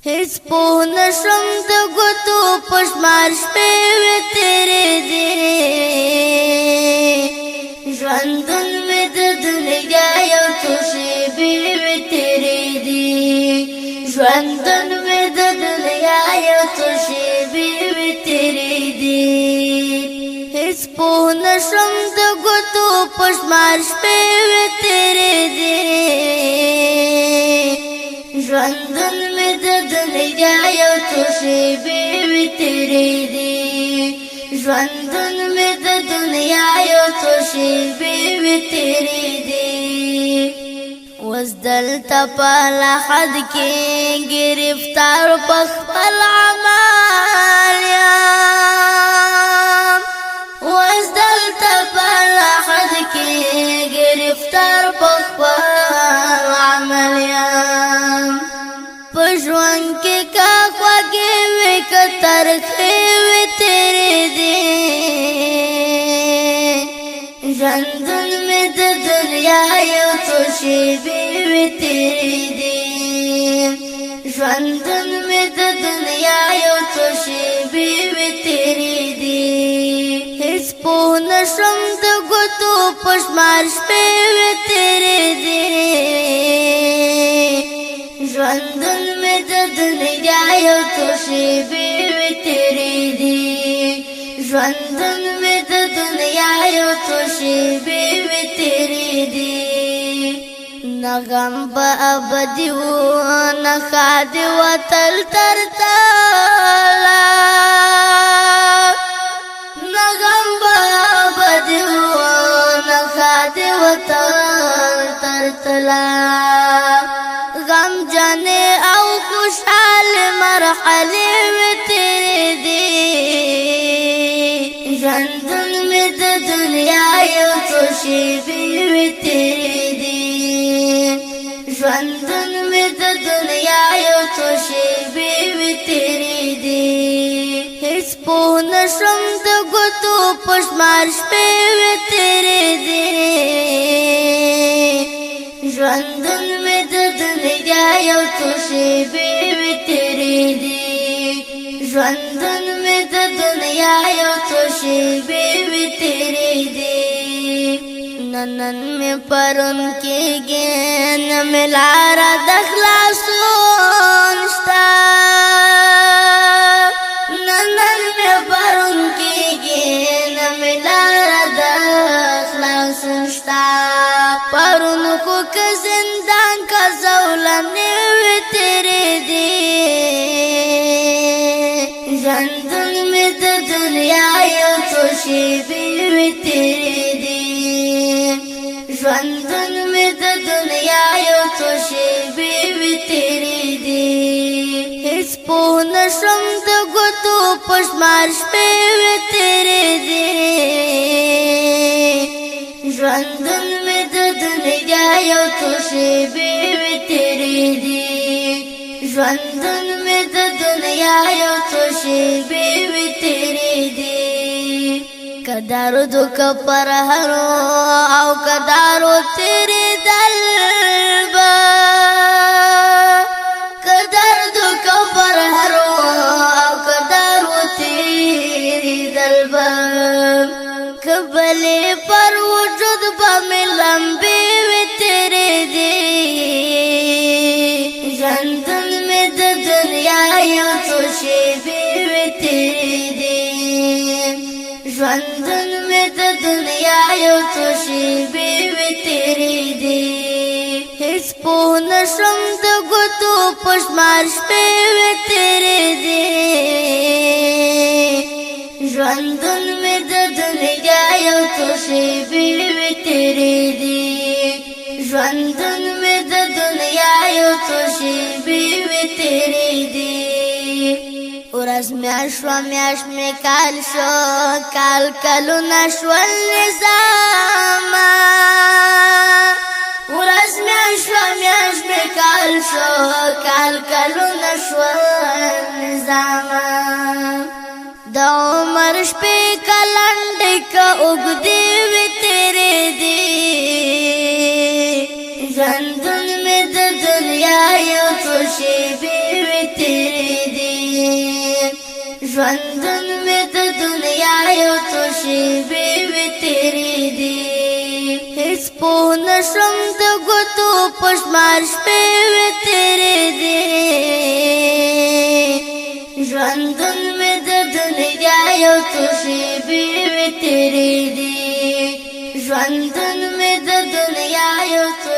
هیڅ پوه نشم د ګوتو په شمار شپې وې تېرې دي. ژوندون مې د دنیا یو څو شېبې وې تېرې دي. ژوندون مې د دنیا یو څو شېبې وې تېرې دي. هیڅ پوه نشم د ګوتو په شمار شپې وې تېرې دي. ژوندون مې د دنیا یو څو شېبې وې تېرې دي. ژوندون مې د دنیا یو څو شېبې وې تېرې دي. اوس دلته په لحد کې ګرفتار په خپل عمل یم. اوس دلته په لحد کې ګرفتار په خپل عمل یم. په ژوند کې که خوږې وي که ترخې وي تېرې دي. ژوندون مې د دنیا یو څو شېبې وې تېرې دي. ژوندون مې د دنیا یو څو شېبې وې تېرې دي. هیڅ پوه نشم د ګوتو په شمار شپې وې تېرې دي. ژوندون مې د دنیا یو څو شېبې وې تېرې دي. ژوندون مې د دنیا یو څو شېبې وې تېرې دي. نه غم به ابدي و، نه ښادي وتل تر تله. نه غم به ابدي و، نه ښادي وتل تر تله. غم جنې او خوشحال مرحلې وې تېرې دي. ژوندون مې د دنیا یو څو شېبې وې تېرې دي. ژوندون مې د دنیا یو څو شېبې وې تېرې دي. هیڅ پوه نشم د ګوتو په شمار شپې وې تېرې دي. ژوندون مې د دنیا یو څو شېبې وې تېرې دي. ژوندون مې د دنیا یو څو شېبې وې تېرې دي. نن مې پرون کېږي، نه مې لاره د خلاصون شته. نن مې پرون کېږي، نه مې لاره د خلاصون شته. پرون خو که زندان که زولنې وې تېرې دي. ژوندون مې د دنیا یو څو شېبې وې تېرې دي. ژوندون مې د دنیا یو څو شېبې وې تېرې دي. هیڅ پوه نشم د ګوتو په شمار شپې وې تېرې دي. ژوندون مې د دنیا یو څو شېبې وې تېرې دي. ژوندون مې د دنیا یو څو شېبې وې تېرې دي. که درد که پرهرو او که دارو تېرېدل به، که درد که پرهرو او که دارو تېرېدل به، که بلې پر وجود به مې لمبې وې تېرې دي. ژوندون مې د دنیا یو څو شېبې وې تېرې دي. ژوندون مې د دنیا یو څو شېبې وې تېرې دي. هیڅ پوه نشم د ګوتو په شمار شپې وې تېرې دي. ژوندون مې د دنیا یو څو شېبې وې تېرې دي. ژوندون مې د دنیا یو څو شېبې وې تېرې دي. ورځ میاشت شوه، میاشت مې کال شو، کال کلونه شول نظامه. ورځ میاشت شوه، میاشت مې کال شو، کال کلونه شول نظامه. د عمر شپې که لنډې که اوږدې وې تېرې دي. ژوندون مې د دنیا یو څو شېبې وې تېرې ژوندون مې د دنیا یو څو شېبې وې تېرې دي. هیڅ پوه نه شوم، د ګوتو په شمار شپې وې تېرې دي. ژوندون مې د دنیا یو څو شېبې وې تېرې دي. ژوندون مې د دنیا یو څو